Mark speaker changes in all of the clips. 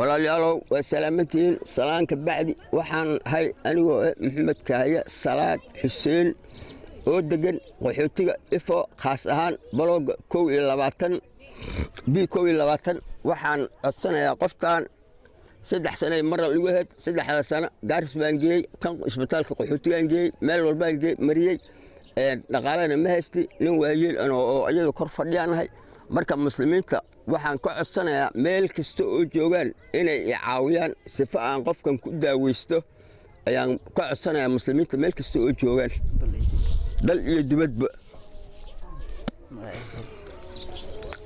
Speaker 1: Walaalayaalow, waa salaamantihiin. Salaanka bacdi, waxaan ahay anigoo Maxamed Kahaya Salaad Xuseen oo degan qaxootiga Ifo, khaas ahaan balooga 21 B 21. Waxaan codsanayaa qoftan 3 sanay maral igu ahayd. 3da sano Gaaris baan geeyey, kan isbitaalka qaxootigaan geeyey, meel walbaan mariyey. Dhaqaalena ma haysti, nin waayeel oo iyada kor fadhiyaanahay. Marka muslimiinta waxaan ka codsanayaa meel kasta oo joogaan inay i caawiyaan sifo aan qofkan ku daaweysto ayaan ka codsanayaa muslimiinta meel kasta oo joogaan, dal iyo dibadba,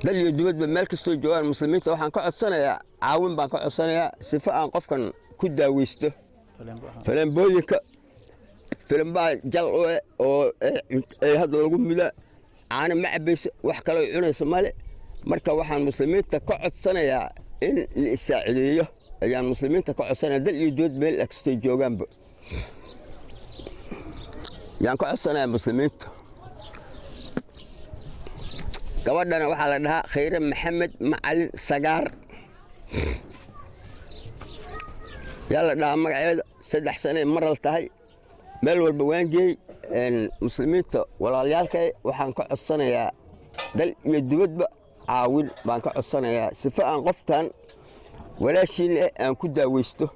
Speaker 1: dal iyo dibadba, meel kastoo joogaan muslimiinta waxaan ka codsanayaa caawin baan ka codsanayaa sifo aan qofkan ku daaweysto. Faleembooyinka, filimbaha jal u eh oo ay hadda lagu mudaa, caano ma cabayso, wax kaloo cunayso male. Marka waxaan muslimiinta ka codsanayaa in la isaacideeyo ayaan muslimiinta ka codsanaya, dal iyo dibad meel kastoo joogaanba yaan ka codsanayaa muslimiinta. Gabadhana waxaa la dhahaa Khayre Maxamed Macalin Sagaar yaa la dhahaa magaceeda. 3 sanay maral tahay, meel walba waan geey. Muslimiinta walaalyaalkay waxaan ka codsanayaa dal iyo dibadba caawin baan ka codsanayaa sifo aan qoftan walaashiin eh aan ku daaweysto.